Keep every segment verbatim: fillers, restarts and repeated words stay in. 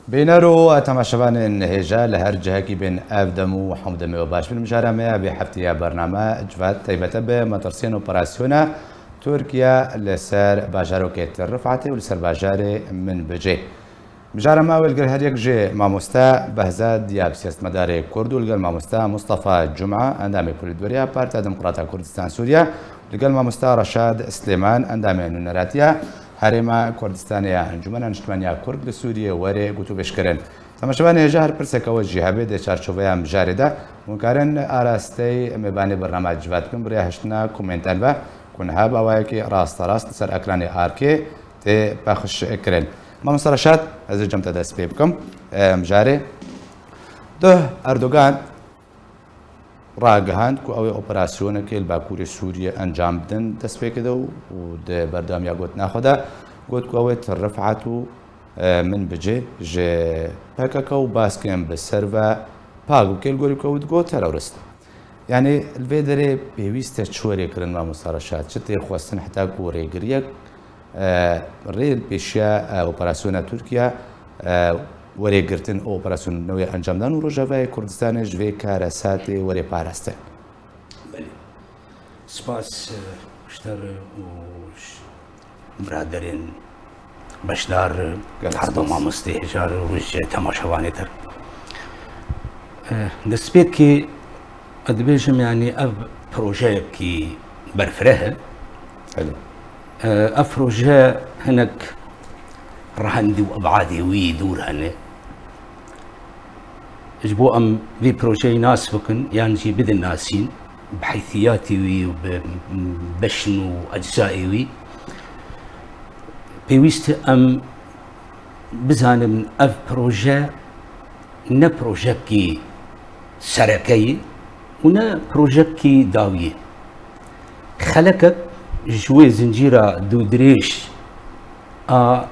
Bîner û temaşevanên hêja li her cihekî bên ev dem û hemû demê we baş bin. Mijara me ya vê heftê ya bername civat taybet e bi metirsiyên operasyona Tirkiye li ser bajarokê Til Rifatê û li ser bajarê Minbicê. Mijara me wê li gel her yek jê mamoste Behzad Diyab, siyasetmedarê Kurd û li gel mamoste Mustafa Cuma, endamê Polîtbüroya Partiya Demokrata Kurdistan Sûriye, li gel mamoste Reşad Silêman, endamê nûneratiya Herêma Kurdistanê ya Encûmena Niştimaniya Kurd li Sûriyê werê gotûbêj kirin. Temaşevanê hêja her pirseke we jî hebe di çarçoveya mijarê de, hûn karin arasteyî mêvanê bername civat bikin, bi rêya hiştina komentan ve ku niha bi awayekî rasterast li ser ekranê arkê tê pexş kirin. Mamoste Reşad, ez ê cem te dest pê bikim. Em, mijarê. Duh Erdogan ragihand ku ew ê operasyonekê li Bakurê Sûriyê encam bidin dest pê kide û, û di berdewamiya gotina xwe de got ku ew ê Til Rifat û, e, Minbicê ji P K K û baskên bi ser ve pak bike, li gorî ku ew digot terorist. Yanî li vê derê pêwîst e çi were kirin, Mamosta Reşad? Çi tê xwestin heta ku rêgiriyek, e, rê li pêşiya, e, operasyona Tirkiye, e, were girtin, û operasyonê wê encam dan û Rojavayê Kurdistanê ji vê karesatê were parastin? Belê. Spas, e, ji te re û ji biraderên beşdar, Gelek her du spas. Mamostê hêja û ji temaşevanê te re. Eh, destpêkê ez dibêjim, yanî ev projeyekî berfireh e. Belê. Eh, ev proje hinek rehendî û ebadê wî dûr hene. Ji bo em vê projeyê nas bikin, yan jî bidin nasîn, bi heythiyatê wî û bi beşn û eczayê wî, pêwîst e em bizanin ev proje ne projekî sereke ye û ne projekî dawî ye. Xelekek ji wê zincîra dûdirêj a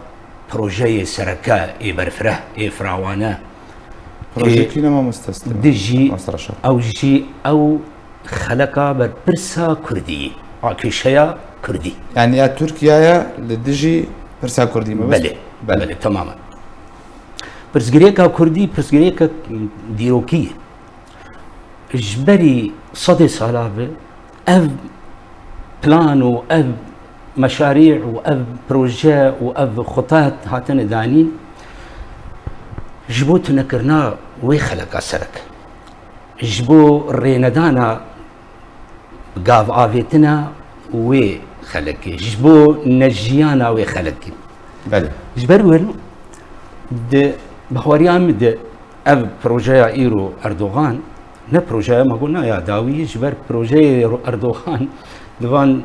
projeyê sereke ê berfireh, ê firawane, Projeyê ê kî ne mamoste Slim? Dijî Mamoste Reşad. Ew jî ew xeleka berpirsa kurdî, a kêşeya kurdî. Yani ya Tirkiye'ye li dijî pirsa kurdî me? Belê, belê, temamen. Pirsgirêka kurdî, pirsgirêka dîrokî ye. Ji berî sedê sala ve ev plan û ev meşarî û ev proje û ev xutat hatine danîn ji bo tunekirina wê xeleka serek, ji bo rênedana gav avêtina wê xelekê, ji bo nejiyana wê xelekê. Belê. Ji ber wê di baweriya min de ev projeya îro Erdogan, ne projeya me got na ya dawî, ji ber projeyê Erdogan di van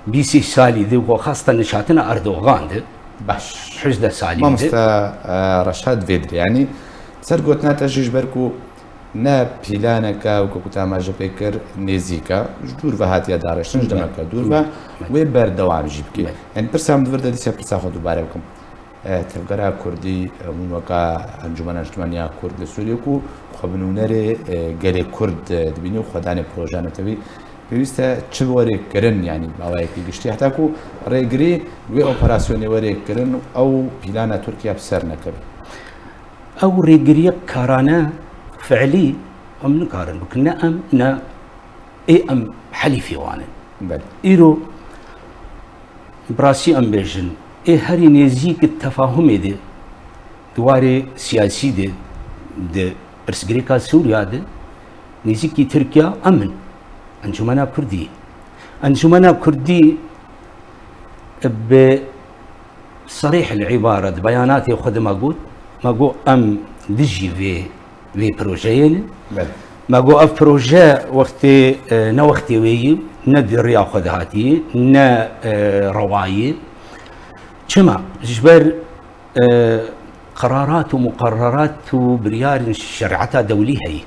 bîst salî de, ku xasta nişatina Erdogan de, Baş. Hejdeh salî de. Mamoste, e, Reşad vê dirê, yanî ser gotina te jî ji ber ku ne planeke weke ku te amaje pê kir nêzîk e, ji dûr ve hatiye dareştin, ji demeke dûr ve wê berdewam jî bike. Belê. Yanî pirsa min di vir de dîsa pirsa xwe dubare bikim. E, tevgera kurdî, e, hûn weke Encûmena Niştimaniya Kurd li Sûriyê ku xwe bi nûnerê, e, gelê Kurd, e, dibînî û xwedanê projeya netewî, pêwîst e çi were kirin, yanî bi awayekî giştî, heta ku rêgirî wê operasyonê were kirin û ew plana Tirkiye bi ser nekeve? Ew rêgiriyek karane, fiilî, em nikarin bikin. Ne em, ne ê em helîfê wan in. Belê. Îro, bi rastî em bêjin, ê herî nêzîk tefahumê de, di warê siyasî de, di pirsgirêka Sûriya de, nêzîkî Tirkiya em in. Encûmena Kurdî. Encûmena Kurdî bi serîh el îbare di beyanatê xwe de me got, me got em dijî vê, vê projeyê ne. Belê. Me got ev proje wextê, e, ne wextê wê yî, ne di riya xwe de hatiye, ne, e, rewa ye. Çima? Ji ber, e, qerarat û muqerrerat û biryarên şerîeta dewlî heye.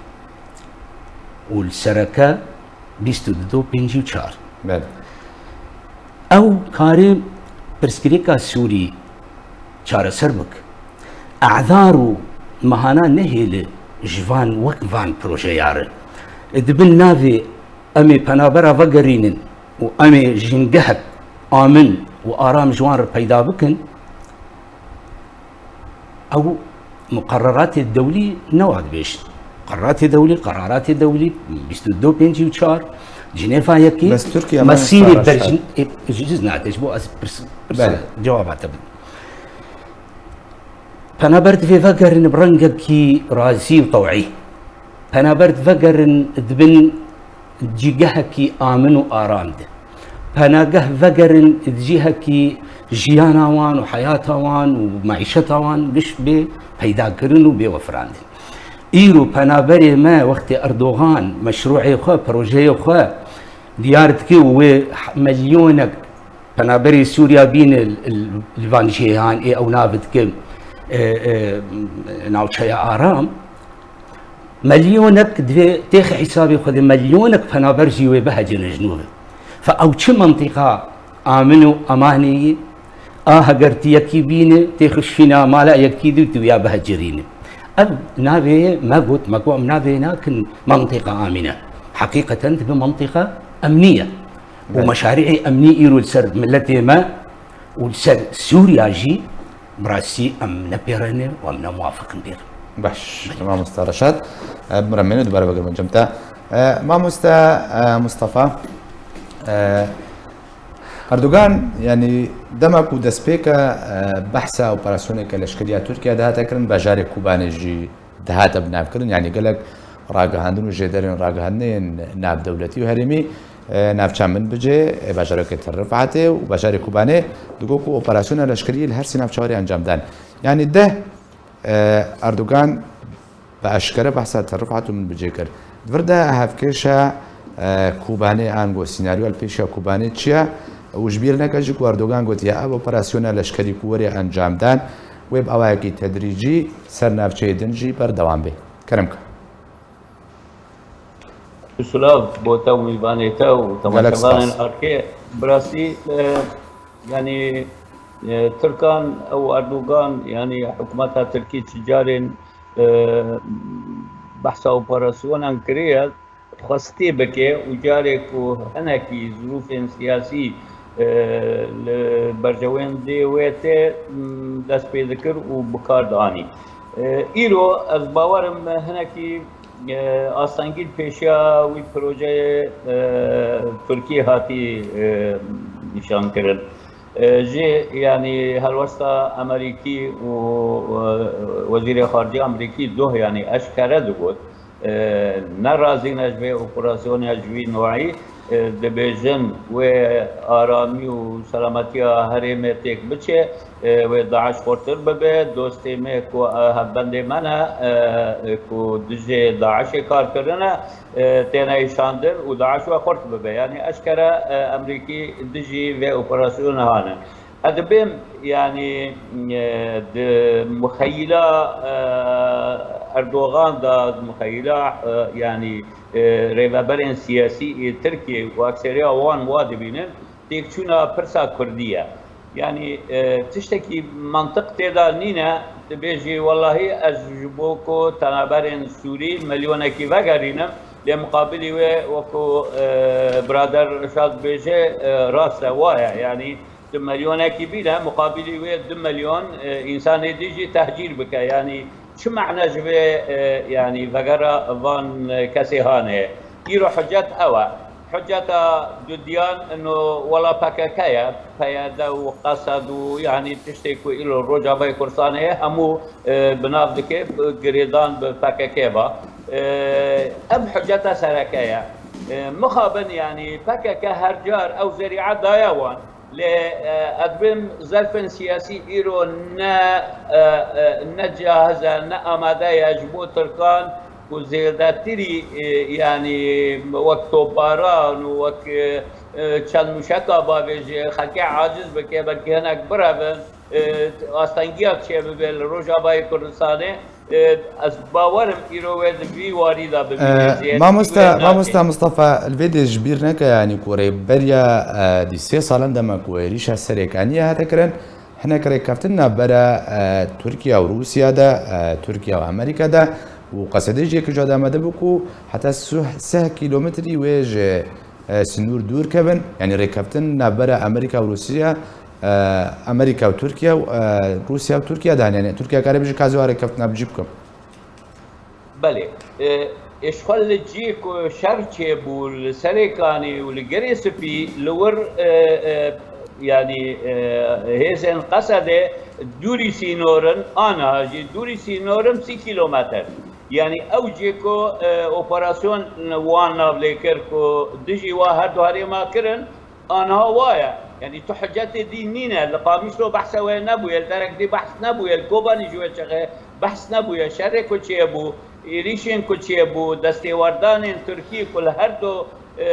Û li sereke bîst û du, pêncî û çar. Belê. Ew karê pirsgirêka Sûrî çareser bike. E'dar û mehana nehêle ji van wek van projeya re. Di bin navê em ê penabera vegerînin û em ê jîngehek amin û aram ji wan re peyda bikin, ew Muqerreratê dewlî ne wa dibêjin. Muqerreratê dewlî, qeraratê dewlî, bîst û du pêncî û çar, Cinêva yekê, Bes Tirkiye me mesîrê sara berjin-, şer. E, ji, ji nate, ji bo ez pirs-, pirs-, Belê. cewaba te bidim. Penaber divê vegerin bi rengekî razî û tewî. Penaber divegerin dibin cîgehekî amin û aram de. Penageh vegerin di cihekî jiyana wan û heyata wan û meîşeta wan giş bê peydakirin û bê wefirandin. Îro penaberê me wextê Erdogan meşrûê xwe, projeyê xwe diyar dike û wê milyonek penaberê Sûriya bîne li, li, li van cihê han ê ew navê dike, e, e, navçeya aram. Milyonek divê têxe hesabê xwe de milyonek penaber jî wê bihecine ji nû ve. Fe ew çi mentiqa amin û emanê ye? A heger tu yekî bîne, têxe şîna mala yekî dî tu ya bihecirîne. Ev navê me got, me got em navê nakin mentiqa amine. Heqîqeten dibe mentiqa emnî ye. Û Evet. meşarî'ê emnî îro li ser miletê me û li ser Sûriya jî bi rastî em ne pêre ne û em ne muwafiq in pêre. Baş, mamosta Reşat. E, bi remêne dubare vegerim cem te. E, mamosta, e, Mustafa, e, Erdogan, yanî dema ku destpêka, e, behsa operasyoneke leşkerî ya Tirkiye de hate kirin, bajarê Kobanê jî dihate binavkirin, yanî gelek ragihandin û jêderên ragihandinê yên navdewletî û herêmî, e, navça Minbicê, e, bajarokê Tel Rifatê û bajarê Kobanê digot ku operasyona leşkerî li her sê navçewarê encam dan. Yanî deh, e, Erdogan bi eşkere behsa Tel Rifat û Minbicê kir. Di vir de hevkêşa, e, Kobanê ango sînaryoya li pêşiya Kobanê çi ye? Û ji bîr neke jî ku Erdogan gotiye, ev operasyona leşkerî ku were encam dan, wê bi awayekî tedrîcî ser navçeyê din jî berdewam bê. Kerem ke. Silav bo te û mîvanê te û Gelek temaşevanên spas. Arkê. Bi rastî, e, yanî, e, Tirkan ew Erdogan, yanî hikûmeta Tirkî çi carên, e, behsa operasyonan kiriye, xwestî bike û carê ku hinekî zirûfên siyasî, e, li berjewendê wê tê, m, dest pê dikir û bi kar dianî. E, îro ez bawer im hinekî, e, astengî li pêşiya wî projeyê, e, Tirkiyê hatî, e, nîşankirin. E, jî, yanî, helwesta Amerîkî û, e, Wezîrê Xaricê Amerîkî doh, yanî, eşkere digot, e, ne razî ne ji vê operasyonê ji vî noî, e, dibêjin wê aramî û selametiya herêmê têk biçe, e, wê DAIŞ xurtir bibe, dostê me ku, e, hevbendê me ne, e, ku dijê DAIŞê kar kirine, e, têne îşandin û DAIŞ we xurt bibe. Yanî eşkere, e, Amerîkî dijî vê operasyonê hane. Ez dibêm, yanî, e, di muxeyîla, e, Erdogan de, di muxeyîla, e, yanî, e, rêveberên siyasî ê Tirkiyê û ekseriya wan wa dibînin, têkçûna pirsa Kurdî ye. Yanî, e, tiştekî mantiq tê de nîne, dibêjî, wellahî ez ji bo ku penaberên Sûrî milyonekî vegerînim, lê muqabilî wê wekû, e, birader Reşad dibêje, e, rast e, wa ye. Yanî, tu milyonekî bîne, muqabilî wê du milyon, e, însanê dî jî tehcîr bike. Yanî, çi mehne ji vê, e, yanî vegera van, e, kesê hane? Îro hicet ew e. Hiceta dudiyan ino wela P K K ye. P Y D û Qesed û yanî tiştê ku îro Rojavayê Kurdistanê ye, hemû, e, bi nav dike, bi girêdan bi P K K ve. E, ev hiceta sereke ye. E, mixabin yanî P K K her car ew zerîa daye wan. Lê, e, ez dibêm zerfên siyasî îro ne, e, e, ne cahiz e, ne amade ye ji bo Tirkan ku zêdetirî, e, yanî wek topbaran û wek, e, e, çend mûşeka bavêje, xelkê aciz bike, belkî hinek birevin, e, astengiya çêbibe li Rojavayê Kurdistanê. E, ez bawer im îro wê di vî warî de bibîne. E, zêdetirî mamoste, wê nake. Mamoste Mustafa, li vê dê ji bîr neke, yanî ku rêberiya, e, di sê salan dema ku êrîşa Serêkaniyê hate kirin, hinek rêkeftin navbera, e, Tirkiye û Rûsya de, e, Tirkiye û Amerîka de û qesedê jî yek ji amade bû ku heta su-, seh kîlometrî wê ji, e, sinûr dûr kevin, yanî rêkeftin navbera Amerîka û Rûsya e, Amerîka û Tirkiye û, e, Rûsya û Tirkiye de hene. Yani Tirkiye kare bêje ka ez ê rêkeftina bi cî bikim. Belê. E, Îşxal li cî ku şer çêbû li Serêkanê û li Girê Spî li wir, e, e, yanî, e, hêzên Qesedê dûrî sînor in, aniha jî dûrî sînor in sî kîlometre. Yanî ew cî ku, e, operasyon wan nav lê kir ku dijî wa her du herêma kirin, aniha wa ye. Yanî tu hicetê dî nîne. Li Qamişlo behsa wê nebûye, li derek dî behs nebûye, li Kobanî ji wê çaxê behs nebûye. Şerê ku çêbû, êrîşên ku çêbû, destêwerdanên Tirkî ku li her du, e,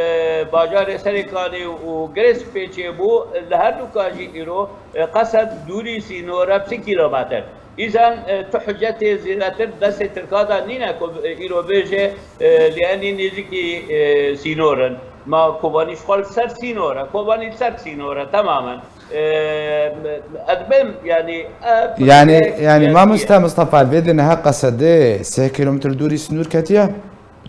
bajarê Serêkanê û Girê Spî çêbû, li her du ka jî îro, e, Qesed dûrî sînor e bi sî kîlometre. Îzan, e, tu hicetê zêdetir destê Tirka de nîne ku, e, îro bêje, e, lê enî nêzîkî, e, sînor in. Ma Kobanî ji xwe li ser sînor e. Kobanî li ser sînor e temamen. E, ez dibêm, yanî, e, Yani, proje yani siyasî mamoste ye. Mustafa, vê di niha Qesedê sê kilometre dûrî sînor ketiye.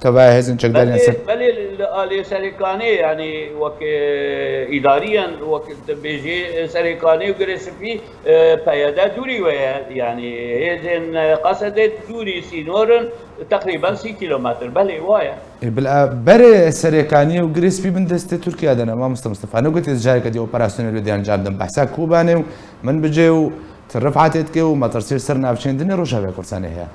Tevaya hêzên çekdarên Belê, ser. belê li alê Serêkanê, yanî wek, e, îdariyen, wek dibêjî, e, Serêkanê û Girê Spî, e, P Y D dûrî we ye. Yanî hêzên, e, Qesedê dûrî sînor in, teqrîben sî kîlometre. Belê, wa ye. E, bila berê Serêkanî û Girê Spî bin destê Tirkiye de ne, mamoste Mustafa. Ne gotê careke dî operasyonê li dê encam din. Behsa Kobanê û Minbicê û Til Rifatê dike û metirsiyê li ser navçeyên din ê Rojavayê Kurdistanê heye.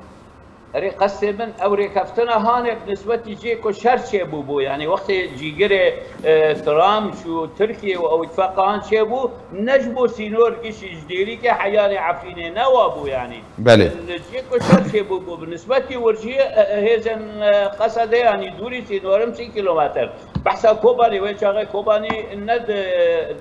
Erê, qestê min ew rêkeftina hane bi nisbetî cihê ku şer çêbûbû. Yanî wextê cîgirê, e, Trump û Tirkiye û ew îtifaqan çêbû, ne ji bo sînor gişî ji Dêrîkê heya lê Efrînê ne wa bû yanî. Belê. Li cihê ku şer çêbûbû, bi nisbetî wir jî, e, e, hêzên, e, Qesedê yanî dûrî sînor in sî kîlometre. Behsa Kobanî, wê çaxê Kobanî ne di,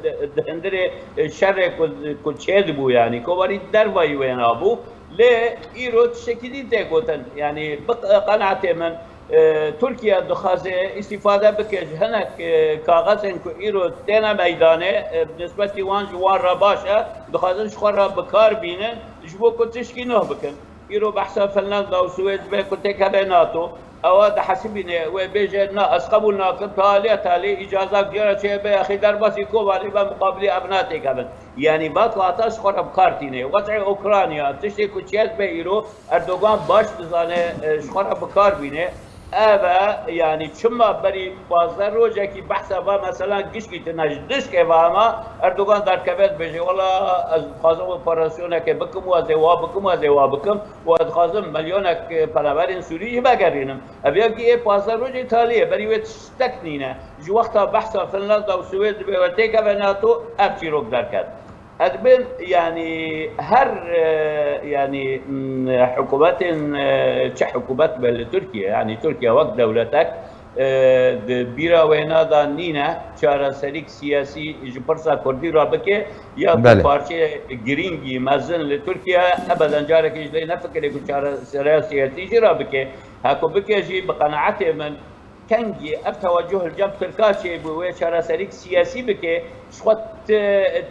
di, di hundirê, e, şerê ku, ku çêdibû yanî. Kobanî dervayî wêna bû. Lê îro tiştekî dî tê gotin. Yanî bi qenaetê min, e, Tirkiye dixwaze îstîfade bike ji hinek, e, kaxezên ku îro têne meydanê, e, bi nisbetî wan ji wan re baş e, dixwazin ji xwe re bi kar bînin, ji bo ku tişkî nuh bikin. Îro behsa Finlanda û Swêd be ku têkeve nato, ewa dihesibîne, wê bêje, na, ez qebûl nakim, talê talê îcaza gera çê be, axî derbasî Kobanê be, muqabilî ev natêkevin. Yanî va ku hata ji xwe re bi kar tîne. Wez'ê Ukrayna, tiştê ku çêdibe îro, Erdogan baş dizane, e, ji xwe re bi kar bîne. Ev e, yanî çima berî pazdeh rojekî behsa va mesela gişkî tine ji dişkê ve hema Erdogan derkeve dibêje, wela ez dixwazim operasyonekê bikim û ez ê wa bikim û ez ê wa bikim û ez dixwazim milyonek, e, penaberên Sûrî jî vegerînim. Ev yekî ê pazdeh rojê talî ye, berî wê tiştek nîne. Ji wexta behsa Finlanda û Swêd dibe we têkeve nato, ev çîrok derket. Ez dibêm, yanî her, e, yanî, m, hikûmetên, e, çi hikûmet be li Tirkiye, yanî Tirkiye wek dewletek, e, di bîra wêna de nîne çareserîk siyasî ji pirsa Kurdî re bike, ya ku Belê. parçeyê girîngî, mezin li Tirkiye ebeden carekê ji lê nefikire ku çareseriya siyasî jî re bike. Heko bike jî bi qenaetê min, kengî ev tewecuh li cem Tirka çêbû, wê çareserîk siyasî bike, ji xwe ti,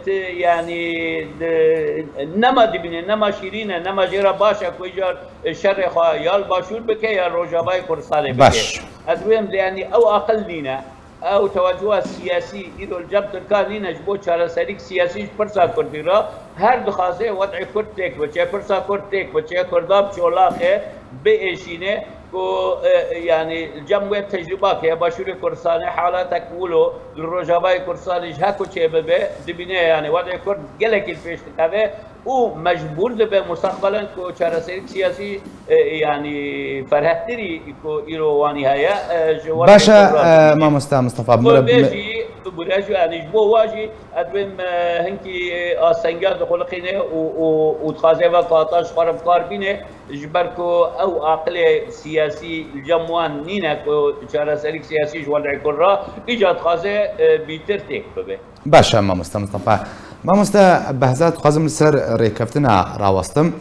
ti, yanî, di, nema dibîne, nema şîrîn e, nema jê re baş e ku îcar şerê xwe ya li Başûr bike ya Rojavayê Kurdistanê bike. Baş. Ez dibêm, yanî ew aqil nîne. Ew tewecuha siyasî îro li cem Tirka nîne ji bo çareserîk siyasî ji pirsa Kurdî re. Her dixwaze wed'ê Kurd têk biçe, pirsa Kurd têk biçe, Kurda bi çolaxe, biêşîne. Ku, e, yanî li cem wê tecrûba ke Başûrê Kurdistanê halatek wilo li Rojavayê Kurdistanê ji heko çêbibe, dibîne yanî wed'ê Kurd gelekî li pêş dikeve û mecbûr dibe mustaqbelen ku çareserîk siyasî, e, yanî ferhehtirî ku îro wanî heye, e, ji wed'ê Baş e, Kurd re e, bibîne. Mamoste Mustafa, Ku bire- vê jî, bire jî, yanî ji bo wa jî ez dibêm, e, hinkî astengiya dixuliqîne û, û, û dixwaze ve ku hata ji xwe re bi kar bîne. Ji ber ku ew aqilê siyasî li cem wan nîne ku çareserîk siyasî ji wed'ê Kurd re, îca dixwaze, e, bîtir têk bibe. Baş e, mamoste Mustafa. Mamoste Behzat, dixwazim li ser rêkeftina rawestim.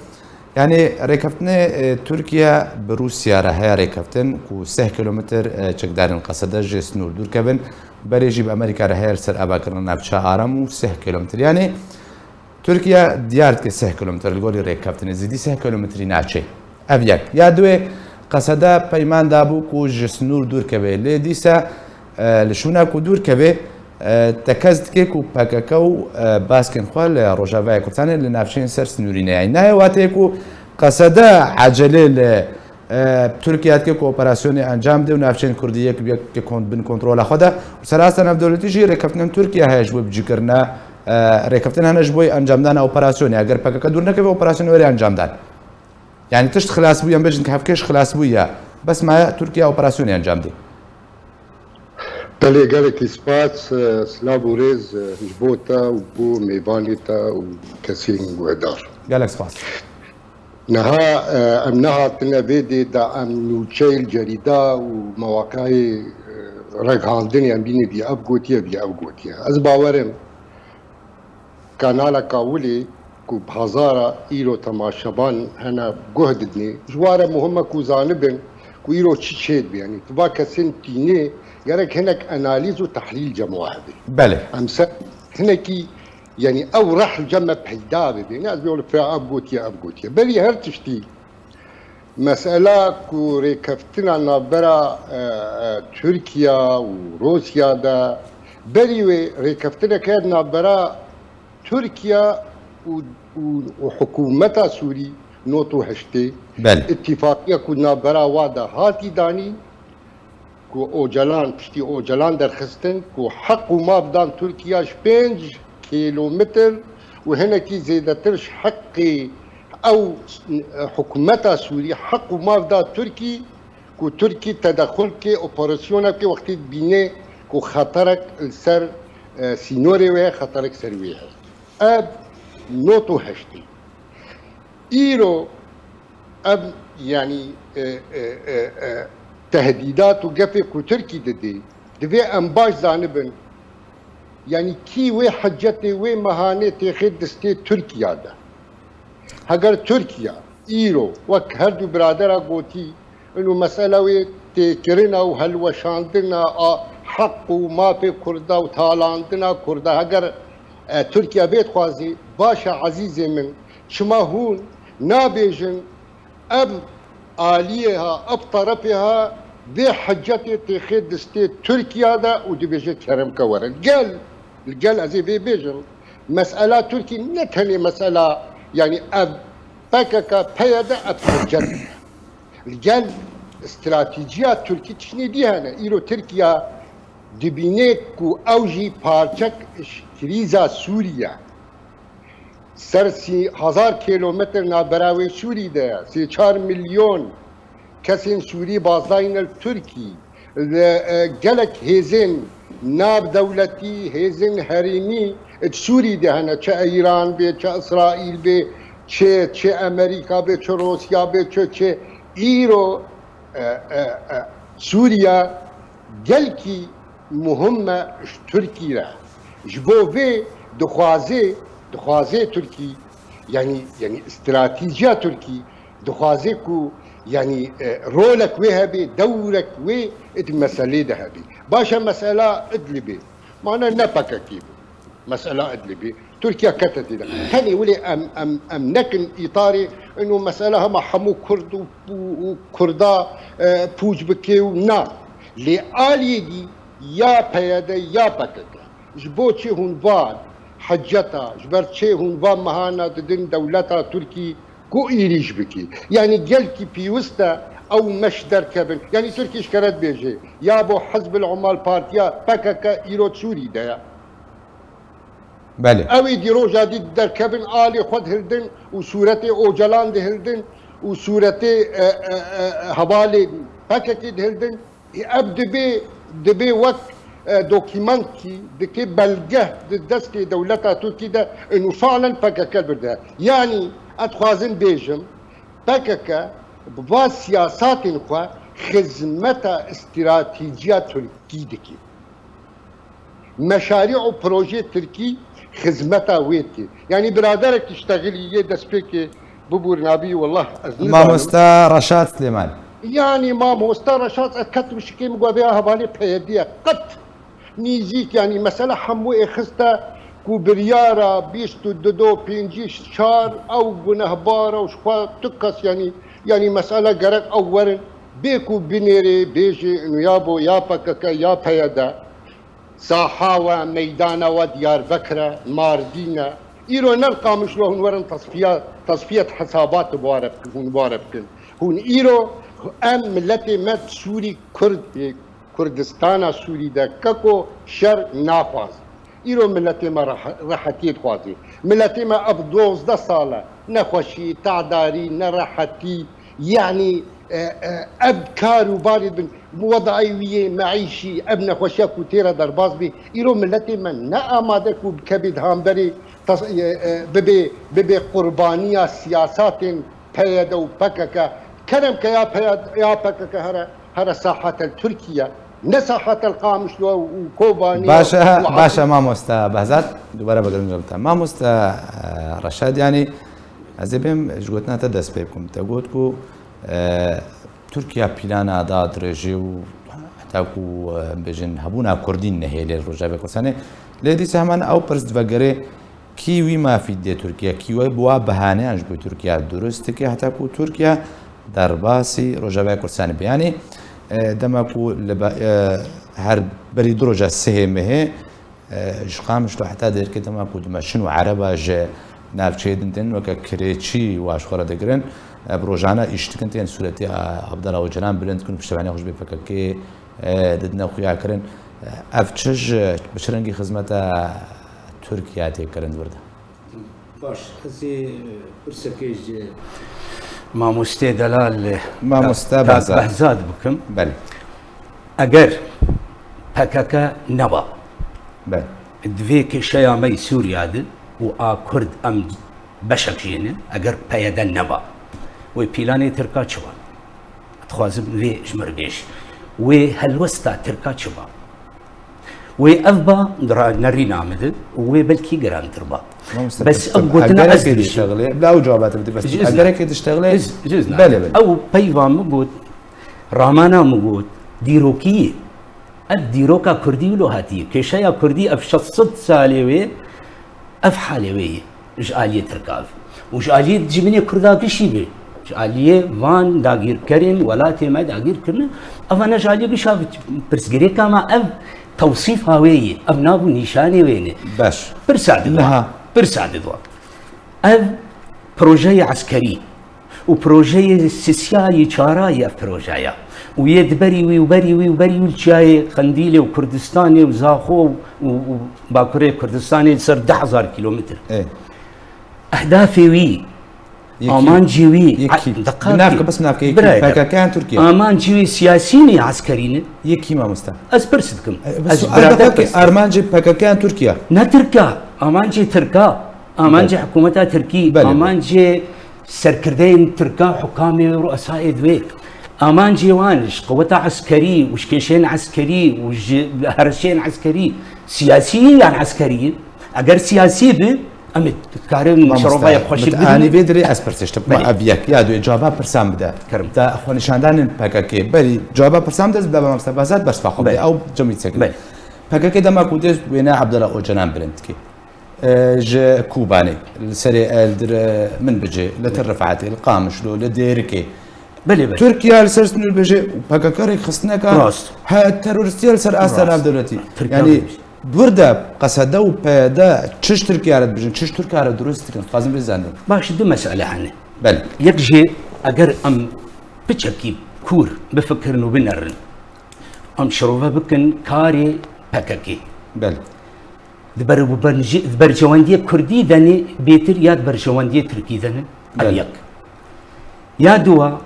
Yanî rêkeftinê, e, Tirkiye bi Rûsya re heye rêkeftin ku sih kilometr, e, çekdarên Qesede ji sînor dûr kevin. Berê jî bi Amerîka re heye li ser avakirina navçeya Aram û sih kilometr. Yanî Tirkiye diyar dike sih kilometr li gorî rêkeftinê, zêdî sih kilometrî naçe. Ev yek. Ya duê, Qesede peyman dabû ku ji sinûr dûr keve. Lê dîsa, e, li şûna ku dûr keve, E, te kes dike ku P K K û, e, baskên xwe li Rojavayê Kurdistanê li navçeyên ser sinûrî neyayî. Nayê wateyê ku qesede ecelê li, e, Tirkiye dike ku operasyonê encam de û navçeyên Kurdî yek bi yek ke kon-, bin kontrola xwe de. Û serasta navdewletî jî rêkeftinên Tirkiye heye ji bo bicîkirina, e, rêkeftin hene ji bo encamdana operasyonê. Eger P K K dûr nekeve, operasyonê were encamdan. Yani tişt xilas bû, em bêjin ki hevkêş xilas bû ya. Bes maye Tirkiye operasyonê encam de. Belê, gelekî spas, e, silav û rêz, e, ji bo te û bo mêvanê te û kesên guhdar. Gelek spas. Niha, e, em nehatine vê dê de em nûçeyê li cerîda û mewaqeyê, e, raghandinê em bînê vî ev gotiye, vî ev gotiye. Ez bawerim, kanala Kawulê ku bi hezara îro temaşevan hene guh didinê, ji wan re muhim e ku zanibin ku îro çi çêdibe. Yanî tu va kesên tînê gerek hinek analîz û tehlîl cem we hebe. Belê. Em ser hinekî, yanî ew reh li cem me peyda bibe. Ne ez bê li fê ev gotiye, ev gotiye. Berî her tiştî, mesela ku rêkeftina navbera, e, e, Tirkiye û Rûsya de, berî wê rêkeftineke navbera Tirkiye û, û, û hikûmeta Sûrî not û heştê, Belê. Îtîfaqiya ku navbera wa de hatî danî, ku Ocalan, piştî Ocalan derxistin, ku heq û maf dan Tirkiye ji pênc kîlometr û hinekî zêdetir ji heqê ew, e, hikûmeta Sûrî heq û maf da Tirkî, ku Tirkî tedexul bike, operasyona bike wextê dibîne ku xeterek li ser, e, sînorê wê heye, xeterek ser wê heye. Ev not û heştê. Îro ev, yanî, e, e, e, e, tehdîdat û gefê ku Tirkî didê, divê em baş zanibin, yanî kî wê hicetê, wê mehanê têxê distê Tirkiya de. Heger Tirkiya îro, wek her du biradera gotî, ino mesela wê têkirina û helweşandina a heq û mafê Kurda û talandina Kurda, heger, e, Tirkiye vê dixwazî, baş e ezîzê min, çima hûn nabêjin ev aliyê ha, ev terefê ha, vê hicetê têxê distê Tirkiya de û dibêje kerem ke werin. Gel, li gel ez ê vê bêjim, mesela Tirkî ne tenê mesela, yanî ev P K K, P Y D, ev hicet e. Li gel stratejiya Tirkî tiştê dî hene. Îro Tirkiya dibîne ku ew jî parçek ji krîza Sûrî ye. Ser sî hezar kîlometr navbera wê Sûrî de ye. Sê çar milyon kesên Sûrî bazdayî ne li Tirkî. Li, e, gelek hêzên navdewletî, hêzên herêmî di Sûrî de hene. Çi Îran bê, çi Îsraîl bê, çi, çi Amerîka bê, çi Rûsya bê, çi, çi îro, e, e, e, Sûriye gelkî muhim e ji Tirkî re. Ji bo vê dixwaze, dixwaze Tirkî, yanî, yanî stratejiya Tirkî dixwaze ku, yanî, e, rolek wê hebe, dewrek wê di meselê de hebe. Baş e, mesela Idlibê. Mane ne P K K bû. Mesela Idlibê. Tirkiye kete tê de. Tenê wile em, em, em nekin îtarê ino mesela hema hemû Kurd û, û, û Kurda, e, pûç bike û na. Lê aliyê dî ya P Y D ya P K K. Ji bo çi hûn va hiceta, ji ber çi hûn va mehana didin dewleta Tirkî ku êrîş bikî? Yanî gelkî pêwist e ew meş derkevin. Yanî Tirkî ji kere dibêje, ya bo Hizb el Umal Partiya P K K îro Sûrî de ye. Belê. Ew ê dî roja dî derkevin, alê xwe dihildin û sûretê Ocalan dihildin û sûretê, e, e, e, hevalê P K K dihildin. Ev dibê, dibê wek, e, dokîmentkî dike belge di destê dewleta Tirkî de, û fiilen P K K birde. Yanî, ez dixwazim bêjim, P K K bi va siyasatên xwe xizmeta stratejiya Tirkî dike. Meşarî û projeyê Tirkî xizmeta wê dike. Yanî biraderek tiştexilî yê destpêkê bibûr nabî, wallah ez nizanim. Mamosta Reşad Silêman. Yanî Mamosta Reşad, ez ketim şikê min got vê hevalê P Y D ye. Qet nîzîk, yanî mesela hemû ê xiste ku biryara bîst û du do pêncî çar ew gunehbar e û ji xwe tu kes, yanî, yanî mesela gerek ew werin bê ku binêrê bêjê ino ya bo ya P K K ya P Y D. Saha we, meydana we Diyarbekir e, Mardîn e. Îro ne li Qamişlo hûn werin tasfiya, tasfiyet hesabat bi ware, hûn ware bikin. Hûn îro em miletê me Sûrî Kurd, Kurdistana Sûrî de keko şer naxwazin. Îro miletê me rehe-, rehetiyê dixwazê. Miletê me ev dozdeh sal e nexweşî, tedarî, nerehetî, yanî, e, e, ev kar û barê bin, wedayê wî yê meîşî, ev nexweşiya ku tê re derbas bê, îro miletê me ne amade ku bikevê di hamberê tas-, e, e, bibê, bibê qurbaniya siyasatên P Y D û P K K. Kerem ke ya P Y D, ya P K K here, here sahatel Tirkiye, ne sahatel Qamişlo û Kobanê Baş e, û baş e, Asî- mamoste Behzat, dubare bigirin cem te. Mamoste, e, Reşad, yanî, ez ê bêm ji gotina te dest pê bikim. Te got ku, e, Tirkiye plana da dirêjî û heta ku, e, em bêjin, hebûna Kurdî nehêlê li Rojavê Kurdistanê. Lê dîsa heman ew pirs divegerê, kî wî mafî didê Tirkiye, kî wê bi wa behaneyan ji bo Tirkiye durust dike, heta ku Tirkiye derbasî Rojavayê Kurdistanê be. Yanî, e, dema ku li be-, e, her berî du roja sihê mehê, e, ji Qamişlo heta Dêrikê dema ku dimeşin û ereba ji navçeyê din tên weke kirêçî wa ji xwe re digirin, e, bi rojane îş dikin, tên sûretê, e, Abdullah Ocalan bilind dikin û piştevaniya xwe ji B P K K, e, didine xuya kirin. E, ev çi ji, bi çi rengî xizmeta Tirkiye tê kirin di vir de? Baş, ez ê pirsekê ji mamostê delal, Mamoste Kak Behzat. Behzat bikim. Belê. Eger P K K neba, Belê. Di vê kêşeya me yê Sûriya de û a Kurd em beşek jê ne, eger P Y D neba, wê pîlanê Tirka çi ba? Dixwazim vê ji me re bêj. Wê helwesta Tirka çi ba? Wê ev ba, di ra-, nerîna min de, û wê belkî girantir ba. Mamoste, Bes ev gotina ez egerekê dibêjim. Diştexile, bila ew cevaba te bidî, bes Ji izna. Egerekê diştexile, Ji iz-, ji izna. Belê, belê. Ew peyva min got, ramana min got, dîrokî ye. Ev dîroka Kurdî wilo hatiye. Kêşeya Kurdî ev şeş sed salê wê, ev halê wê ye. Ji aliyê Tirka ve. Û ji aliyê civînê Kurda gişî ve. Ji aliyê van dagîrkerên welatê me dagîr kirine. Eva ne ji aliyê gişa ve, pirsgirêka me ev tewsîfa wê ye. Ev nav û nîşanê wê ne. Baş. Pirsa didwa. Niha. Pirsa didwa. Ev projeyê eskerî û projeyê sisya yê çara ye ev projeya. Û yê di berî wî û berî wî û berî wî li çiyayê Qendîlê û Kurdistanê û Zaxo û, û Bakurê Kurdistanê li ser du hezar kilometr. Ê. Ehdafê wî, Yekî. Amancê wî, Yekî. a-, diqat Bi navke, kî. Bes navke yekî. Birayê P K K yan Tirkiye? Amancê wî siyasî ne, eskerî ne? Yekî mamoste. Ez pirs dikim. E, bes Ez su-, birader P K K, kes. Armancê P K K yan Tirkiye? Ne Tirka, amancê Tirka, amancê Belê. Hikûmeta Tirkî, Belê, belê. Amancê serkirdeyên Tirka, hukamê wê, ruesayê divê. Amancê wan ji qeweta eskerî û ji kêşeyên eskerî û ji herişên eskerî, siyasî yan eskerî? Eger siyasî bi, em ê dikarin Mamoste, şirova yek xweşik mit-, bidin. Anî vê dirê ez pirsê ji te bikim. Belê. Ev yek ya duyê cevaba pirsan bide. Kerem. Da xwenîşandanên P K K. Berî cevaba pirsan bide, ez bidem mamoste Behzat, bers xwe xwe bide. Belê. Ew cemî çekê. Belê. P K K dema ku dê wêne Abdullah Ocalan bilind dike. E, ji Kobanê, li serê el dir, e, min bicê, li Tir Rifatê, li Qamişlo, li Dêrikê. Belê, belê. Tirkiye li ser sînor bêje, P K K rêkxistineka Rast. he terorîstî ye li ser asta Rast. navdewletî. Tirkiye Yani, bêje. Burada qesede û P Y D çi ji Tirkiye re dibêjin, çi ji Tirkiye re dirust dikin, dixwazim vê zanin. Baş, du mesele hene. Belê. Yek jê, eger em piçekî kûr bifikirin û binerin, em şirove bikin karê P K K. Belê. Di ber, di ber, di berjewendiyê Kurdî de ne bêtir ya di berjewendiyê Tirkî de ne? Ev Belê. yek. Ya duwa,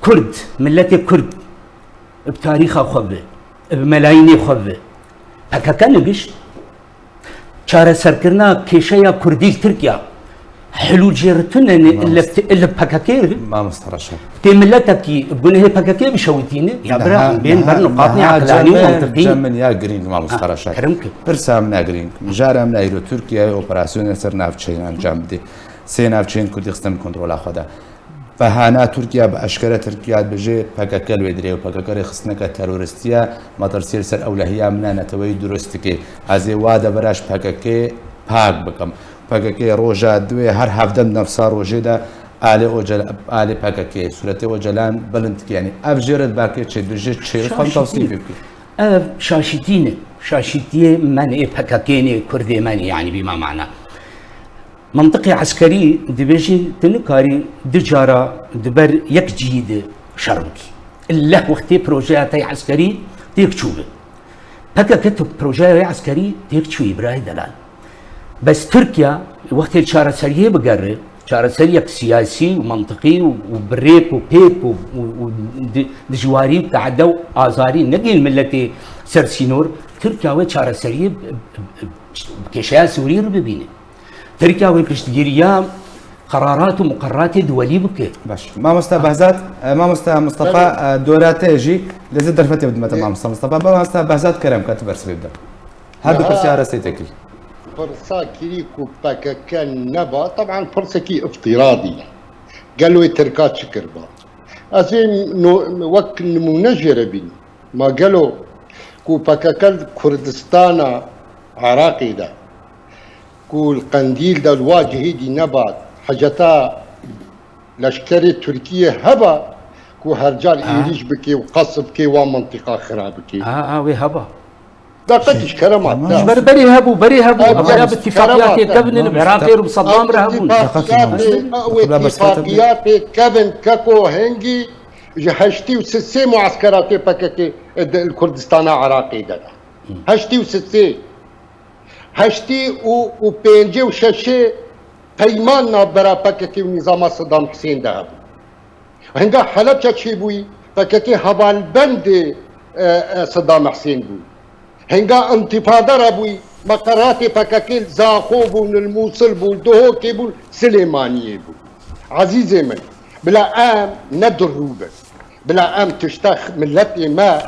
Kurd, miletê Kurd, bi tarîxa xwe ve, bi melayînê xwe ve, P K K nigişt. Çareserkirina kêşeya Kurdî li Tirkiye, hilûl jê re tune ne, Mamoste. ille, ille P K K re. Mamoste Reşad. Tê miletekî bi gunehê P K K bişewitîne, ya Niha, bira, bên niha, ber niqatnê niha eqlanî û cem min, mantiqî. Cem min ya girîng, Mamoste Ha, Reşad. kerem ki. Pirsa min ya girîng. Mijara min ya îro Tirkiye operasyonê ser navçeyên encam bidê. Sê navçeyên Kurdî xistin kontrola xwe de. Behana Tirkiye bi eşkere Tirkiye dibêje P K K li wê dirê û P K K rêxistineke terorîstî ye, metirsiyê li ser ewlehiya min a neteweyî dirust dike. Ez ê wa devera ji P K K pak bikim. P K K roja duê her hevdeh nefsa rojê de alê Ocel-, alê P K K, sûretê Ocalan bilind dike. Yanî ev jê re di berkê çê dibêje çê Şaş xwe tewsîf dike. Ev şaşîtî ne. Şaşîtiyê me ne, ê P K K ne, Kurdê me ne, yanî bî me mana. Mentiqê eskerî dibêjî, tu nikarî du cara di ber yek cihî de şer bikî. Illeh wextê projeya te yê eskerî têk çû be. P K K tu projeya wê eskerî têk çûyî, birayê delal. Bes Tirkiye wextê li çareseriyê bigere, çareseriyek siyasî û mentiqî û, û bi rêk û pêk û, û, û di-, dijwarî û teade û azarî negihîn miletê ser sînor, Tirkiye wê çareseriyê bi, bi, bi, bi kêşeya Sûrî re bibîne. Tirkiye wê piştgiriya qerarat û muqerratê duwelî bike. Baş. Mamosta Behzat, e, Mamosta Mustafa, e, dora te jî lê zê derfetê bidime te, Mamosta Mustafa. Mamosta Behzat, kerem ke tu bersivê bide. Her du pirsyara sê tekî. Pirsa kirî ku P K K neba, teban pirsekî îftiradî ye. Gelo wê Tirka çi kiriba? Ez ê no-, wek nimûne jê re bînim. Ma gelo ku P K K li Kurdistana Iraqê de, ku li Qendîl de li wa cihê dî neba, heceta leşkerê Tirkiyê heba ku her car êrîş bike û qesf bike, wan mintîqa xira bike? A, a, wê heba. Deqe tişt kerema. Tamam. Ji ber berê hebû, berê hebû. Ev Evaya bi tifaqiyatê kevin li Iraqê û bi Saddam re hebûn. Deqe tişt kerema. Ew tifaqiyatê kevin keko hingî ji heştî û sisê mueskeratê P K K di, li Kurdistana Iraqê de ne. Heştî û sisê. Heştî û, û pêncê û şeşê peyman navbera P K K û nîzama Saddam Husên de hebû. Hinga Helebçe çêbûyî, P K K hevalbendê, e, e, Saddam Husên bû. Hinga întifade re bûyî, meqeratê P K K li Zaxo bûn, li Mûsil bûn, li Duhokê bûn, Silêmaniyê bûn. Ezîzê min, bila em ne durû bin. Bila em tişta x-, miletê me,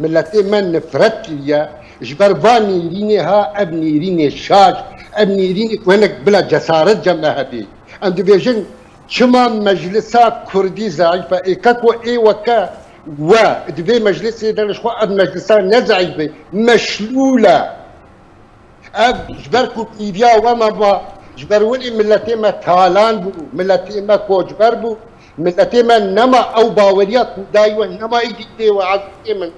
miletê me nifret kiriye, ji ber va nêrînê ha, ev nêrînê şaş, ev nêrînê ku hinek bila cesaret cem me hebê. Em dibêjin, çima meclisa Kurdî zeîf e? Ê keko ê weke we, di vê meclisê de ji xwe ev meclisa ne zeîf be, meşlûl e. Ev ji ber ku pîviya we me ba, ji ber winê miletê me talan bû, miletê me koçber bû, miletê me nema ew baweriya ku dayî we nema îdî tê we ezîzê min.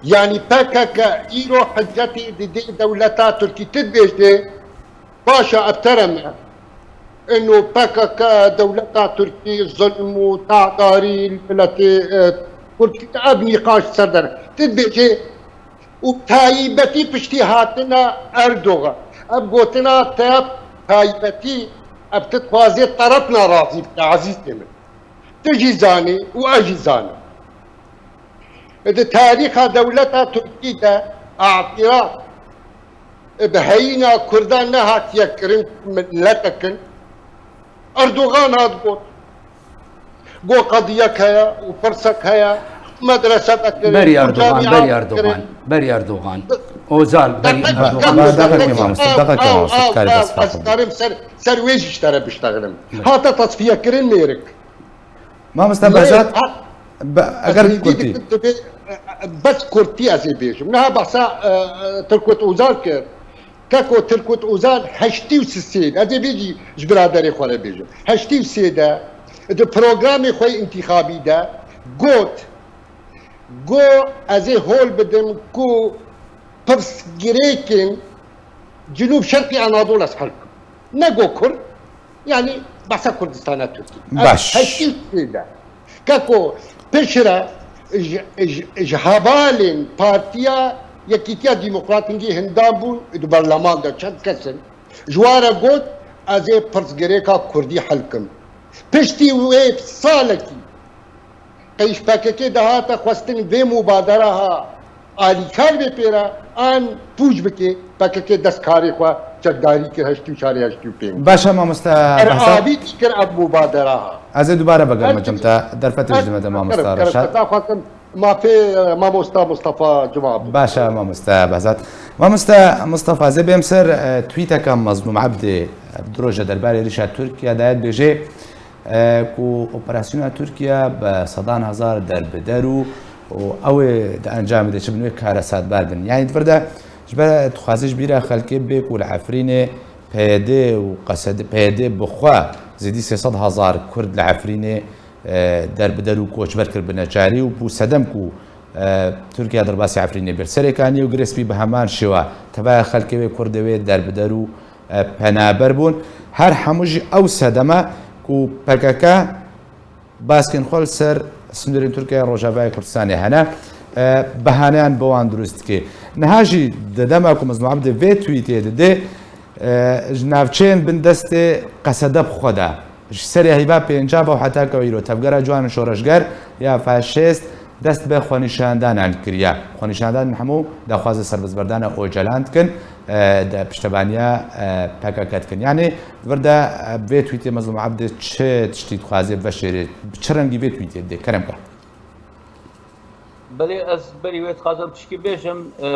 Yanî P K K îro hicetê didê dewleta Tirkî, tu dibêjê, baş e, ev tere me. Ino P K K dewleta Tirkî zulm û tadarî li miletê, e, Kurd, ev nîqaş ser der. Tu dibêjê, û taybetî piştî hatina Erdogan. Ev gotina te taybetî, ev tu dixwazê terefna razî bike, ezîzê min. Tu jî zanî û ez jî zanim. Di tarîxa dewleta Tirkî de îtiraf bi heyîna Kurdan nehatiye kirin ku miletek in. Erdogan hat got, got qediyek heye û pirsek heye, medrese vekirin, Berî Erdogan, berî Erdogan, berî Erdogan. Ozal, berî Erdogan. Ba, ba, daqiqe mamoste, daqiqe mamoste, karî bes ez karim ser, ser wê jî ji te re biştexilim. Hate tasfiye kirin mêrik. Mamoste Behzat, eger kurtî. Bes kurtî ez ê bêjim. Niha behsa, e, e, Turgut Özal kir. Keko Turgut Özal heştî û sê de, ez ê vê jî ji biraderê xwe re bêjim. Heştî û sê de di programê xwe yê întîxabî de got, got, ez ê hol bidim ku pirsgirêkên Cinûb Şerqî Anadol ez hel bikim. Ne got Kurd, yanî behsa Kurdistana Tirkî. Baş. Heştî û sê de. Keko piştre ji, ji, ji hevalên Partiya Yekîtiya Demokrat hingî hindan bûn, di berleman de çend kes in. Ji wan re got, ez ê pirsgirêka Kurdî hel kim. Piştî wê salekî qey ji P K K dihate xwestin vê mubadera ha alîkar bê pê re, an pûç bike, P K K dest karê xwe çekdarî kir heştî û çar û heştî û pênc. Baş e, mamoste Behzat. Erbî kir ev mubadera ha. Ez ê dubare vegerime cem te, derfetê jî dime de, mamoste Reşad. Mafê, e, mamosta Mustafa Cuma bû. Baş e, mamoste Behzat. Mamoste Mustafa, ez ê bêm ser, e, tweeteka Mazlûm Ebdê, e, bi du roje derbarê êrişa Tirkiye daye dibêje, e, ku operasyona Tirkiye bi sedan hezar derbider û, û ew ê di encamê de çi bin wê karesadbar bin. Yanî di vir de ji ber dixwaze ji bîra xelkê bê ku li Efrînê P Y D û qesed P Y D bi xwe zêdî sê sed hezar Kurd li Efrînê, e, derbider û koçber kir bi neçarî û bû sedem ku Tirkiye derbasî Efrînê bir serê kanî û Girê Spî bi heman şêwa tevaya xelkê wê, kurdê wê derbider û, e, penaber bûn. Her hemû jî ew sedeme ku P K K baskên xwe li ser sînorên Tirkiye Rojavayê Kurdistanê hene, e, behaneyan bi wan dirust dike. Niha jî di dema ku Mezlûm Ebdî vê tweetê dide, e, ji navçeyên bin destê Qesede bi xwe de, ji serê heyva pêncava û heta ke îro tevgera ciwan û şoreşger ya faşîst dest bi xwenîşandanan kiriye. Xwenîşandan hemû daxwaza serbestberdana Ocalan dikin, e, de piştevaniya, e, P K K dikin. Yanî di vir de, e, vê tweetê Mezlûm Ebdî çi tiştî dixwaze veşêrê? Bi çi rengî vê tweetê dide? Kerem ke. Belê, ez berî wê dixwazim tişkî bêjim. E,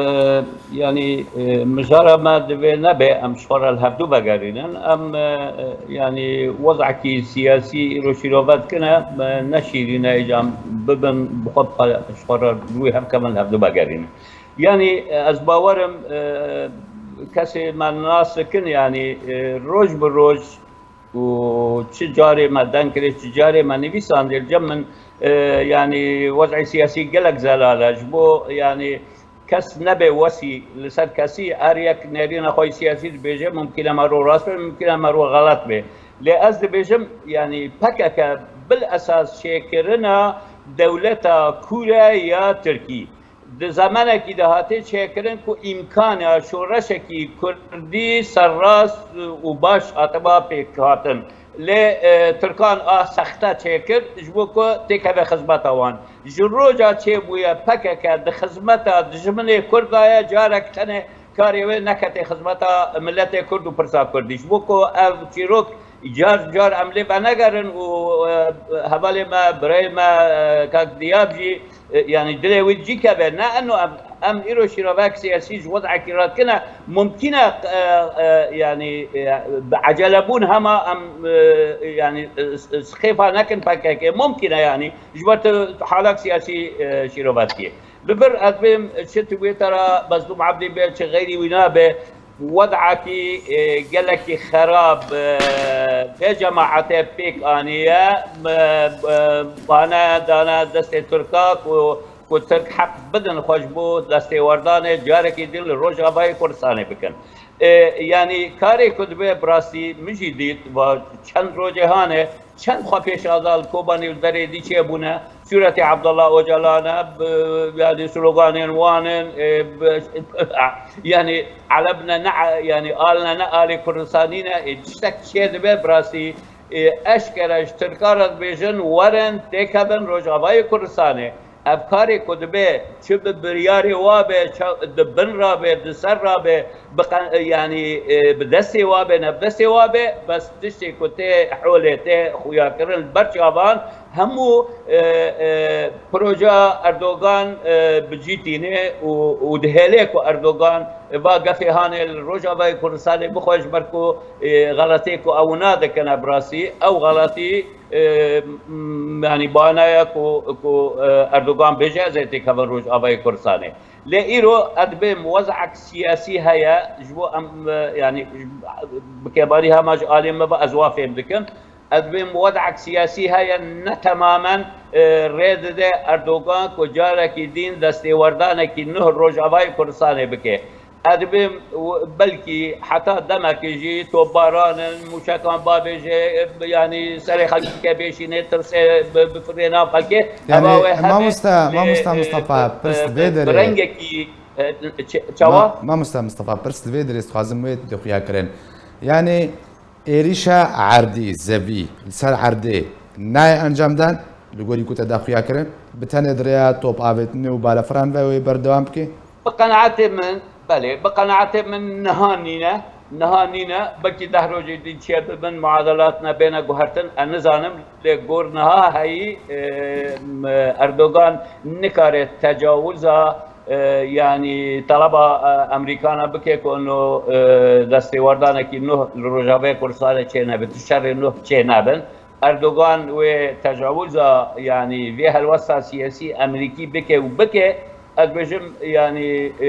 yanî, e, mijara me divê nebe em ji xwe re li hevdû vegerînin. Em, e, e, yanî wezekî siyasî îro şîrove dikine, me ne şîrîn e, îca em bibin bi xwe, bi xwe, ji xwe re bi wî hev kevin li hevdû vegerînin. Yanî, e, ez bawerim, e, kesê me nas dikin, yanî, e, roj bi roj û çi carê me deng kirê, çi carê me nivîsandê, li cem min, e, yanî wez'ê siyasî gelek zelal e. Ji bo, yanî kes nebe wesî li ser kesî, her yek nêrîna xwe yê siyasî dibêje, mumkîn e me ro rast be, mumkîn e me ro xelet be. Lê ez dibêjim, yanî P K K bil esas çêkirina dewleta kûr e ya Tirkî. Di zemenekî de hate çêkirin ku îmkana şoreşekî kurdî serrast û baş hatiba pêkhatin. Lê, e, Tirkan a sexte çêkir ji bo ku têkeve xizmeta wan. Ji roja çêbûye P K K di xizmeta dijminê Kurd de ye, carek tenê karê wê neketê xizmeta miletê Kurd û pirsa Kurdî. Ji bo ku ev çîrok car car em lê venegerin û, e, hevalê me, birayê me, e, kak Diyab jî, e, yanî dilê wî cî keve. Ne eno em, em îro şîrovek siyasî ji wez'ekî re dikine. Mumkîn e, e, e, yanî, e, bi ecelebûn hema em, e, yanî, e, s-, sixêfa nekin P K K. Mumkîn e yanî ji ber tu halak siyasî, e, şîrove dikî. Li vir ez bêm çi tu wê te re Mezlûm Ebdî be, çi xeyrî wî nabe. Wez'ekî, e, gelekî xerab, e, vê cemaetê pêk aniye. Me, e, bane dane destê Tirka ku, ku Tirk heq bidin xwe ji bo destêwerdanê carekî din li Rojavayê Kurdistanê bikin. E, yanî karê ku dibe bi rastî min jî dît, va çend rojê hane, çend xwepêşaza li Kobanê û derê dî çêbûne, sûretê Abdullah Ocalan e, bi, yanî sloganên wan in, e, bi, yanî Eleb ne, ne, yanî al ne, ne alê Kurdistanî ne, e, tiştek çêdibe bi rastî, e, eşkere ji Tirkan re dibêjin, werin, têkevin Rojavayê Kurdistanê. Ev karê ku dibe, çi bi biryarê wa be, ça-, di bin ra be, di ser ra be, bi qe-, yanî, e, bi destê wa be, ne bi destê wa be, bes tiştê ku tê holê, tê xuyakirin li ber çavan, hemû, e, e, proja Erdogan, e, bi cî tîne û, û dihêle ku Erdogan, e, va gefê hanê li Rojavayê Kurdistanê bixwe, ji ber ku, e, xeletê ku ew nadikine bi rastî, ew xeletî, e, m-, yanî bana ye ku, ku, e, Erdogan bêje, ez ê têkevin Rojavayê Kurdistanê. Lê îro ez dibêm wez'ek siyasî heye, ji bo em, e, yanî bi kebarî hema ji alê me ve ez wa fêm dikim. Ez dibêm wez'ek siyasî heye, ne temamen, e, rê dide Erdogan ku carekî din destêwerdanekî nuh Rojavayê Kurdistanê bike. Ez dibêm w-, belkî heta demekê jî topbaran in, mûşekan bavêje, e, yanî serê xelkê bêşîne, tirsê bi-, bifirê nav xelkê. Yanî, Eva wê hebe mamosta, lê, mamosta e, Mustafa, bi, pirs bi, vê bi derê. Rengekî, e, ç-, çawa? Ma-, mamosta Mustafa, pirs li vê derê dixwazim wê dixuya kirin. Yanî, êrîşa erdî, zevî, li ser erdê nayê encamdan, li gorî ku te daxuya kirin, bi tenê di rêya top avêtinê û balefiran ve wê berdewam bike? Bi qenaetê min, belê, bi qenaetê min niha nîne, niha nîne, belkî deh rojê din çêbibin, muadelat nebêne guhertin, ez nizanim, lê gor niha heyî, e, m-, Erdogan nikare tecawuza, e, yanî taleba, e, Amerîkana bike ku ino, e, destêwerdanekî nuh li Rojavayê Kurdistanê çênebe, tu şerê nuh çênebin. Erdogan wê tecawuza, yanî vê helwesta siyasî Amerîkî bike û bike, ez bêjim, yanî, e,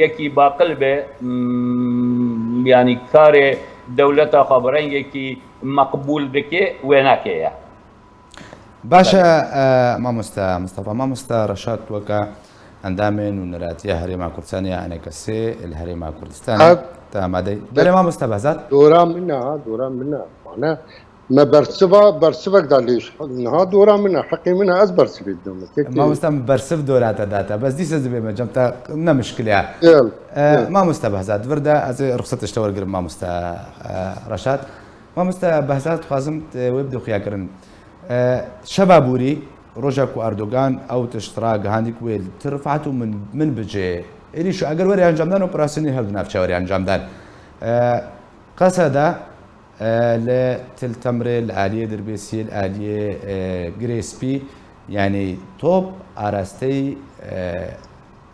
yekî baqil be, mm, yanî karê dewleta xwe bi rengekî meqbûl dike, wê neke ye. Baş e, e, mamoste Mustafa. Mamoste Reşat weke endamê nûneratiya Herêma Kurdistanê ya ENKSê li Herêma Kurdistanê. Ev Te amadeyî. Belê, mamoste Behzat. Dora min e, ha, dora min e. Mane, me bersiva, bersivek da lê niha dora min e, heqê min e, ez bersivê didim. Kek tê. Mamoste, min bersiv dora te date. Bes dîsa ez dibême cem te, ne mişkil e. Gel, E, gel. Mamoste Behzat, vir de ez ê ruxset ji te wergirim, mamoste, e, Reşat. Mamoste Behzat, dixwazim te wê bidê xuyakirin. E, şeva borî, roja ku Erdogan ew tişt ragihandî ku wê li tirf hat û min, min bicê. Êrîş û eger were encamdan, operasyonê hev di navçe were encamdan. E, Qeseda, e, li Til Temrê, li aliyê Dirbêsiyê, li aliyê, e, Girê Spî, yanî top arasteyî, e,